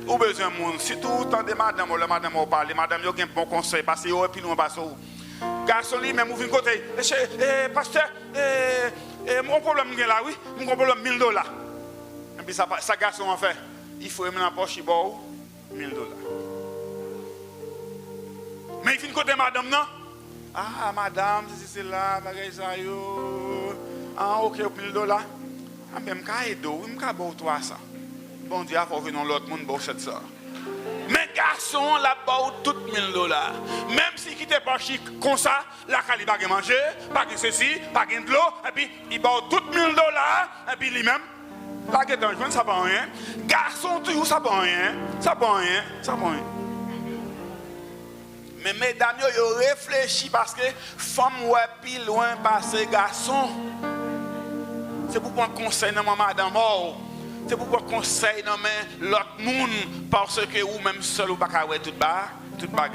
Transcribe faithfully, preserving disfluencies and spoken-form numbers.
Ou bezwen moun. Sitou ou tande madanm ou, lè madanm ou pale, madanm yo gen bon konsèy, paske yo wè pi lwen pase w. Gason li menm, ou vin kote, e, che- e, pastè, e, e, yon pwoblèm m gen la, wi, m gon pwoblèm mil dola. Epi sa, pa- sa gason an fè, li foure men nan pòch, li ba w mil dola. Men li fin kote madanm nan. Ah, madanm, sesi, sela, bagay sa yo. Ah, oke, mil dola. Ah, men m ka ede w, wi, m ka ba w twa san. Bondye a fè w vin yon lòt moun, ba w sèt san. Men gason an, l ap ba w tout mil dola. Menm si kite pòch li konsa, lakay li pa gen manje, pa gen sesi, pa gen dlo, epi li ba w tout mil dola, epi li menm, la gentan jwenn, sa pa anyen. Gason toujou, sa pa anyen, sa pa anyen, sa pa anyen. Men medam yo, yo reflechi paske fanm wè pi lwen pase gason. Se pou pran konsèy nan men madanm ou. Se pou pran konsèy nan men lòt moun, paske ou menm sèl ou pa ka wè tout ba, tout bagay.